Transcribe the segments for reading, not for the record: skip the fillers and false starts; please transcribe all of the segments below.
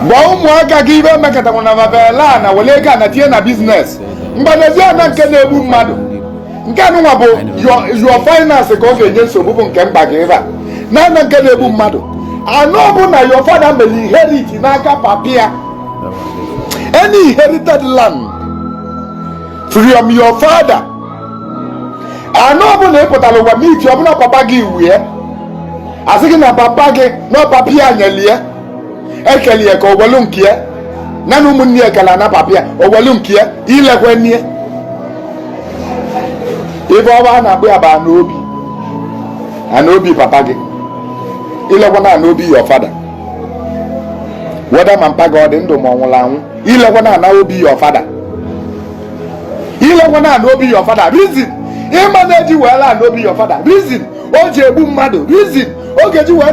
Gwa ụmụaka gị ibe mekọtara na vavela na wele ego a na tinye na business mgbanezi ana nke na-egbu mmadụ. Nke anụnwa bụ your finance ka ọ ga-enye nsogbu, bụ nke mkpa gị ebe a na nke na-egbu mmadụ anọ bụ na your father mere inherit n'aka papi ya. Any inherited land from your father, anọ ọbụla ị pụtara ụwa miti ọbụla papa gị wie, asị gị na papa gị na papi ya nyelie ekelie ka owelu nke ya na na ụmụnne ya ekele na papi ya owelu nke ya ilekwe nie ife ọba a na-akpụ ya bụ ana obi, ana obi papa gị. Ilekwa na ana obi your father, whether ma mpa gị ọ dị ndụ ma ọ nwụrụ anwụ, ilekwa na ana obi your father, ilekwa na ana obi your father. Reason ịma na-eji wee la ana obi your father, reason o ji egbu mmadụ, reason o ga-eji wee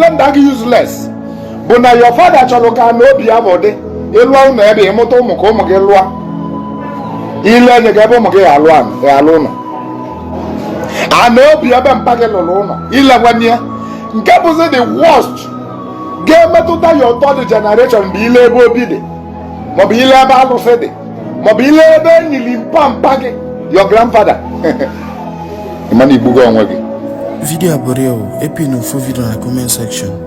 render gị useless bụ na your father chọrọ ka ana obi ya bụ dị ịlụọ ụlọ ebe ịmụta ụmụ, ka ụmụ gị lụọ ile enye gị ebe ụmụ gị ga-alụ ụlọ, ana obi ebe mpa gị lụrụ ụlọ, ilekwana ya. Nke bụzi the worst ga-emetụta your third generation bụ ile ebe obi dị, maọbụ ile ebe alụsị dị, maọbụ ile ebe enyili mpa mpa gị, your grandfather. Ịmana igbugo onwe gị. Video a bụ real. Epin full video na comment section.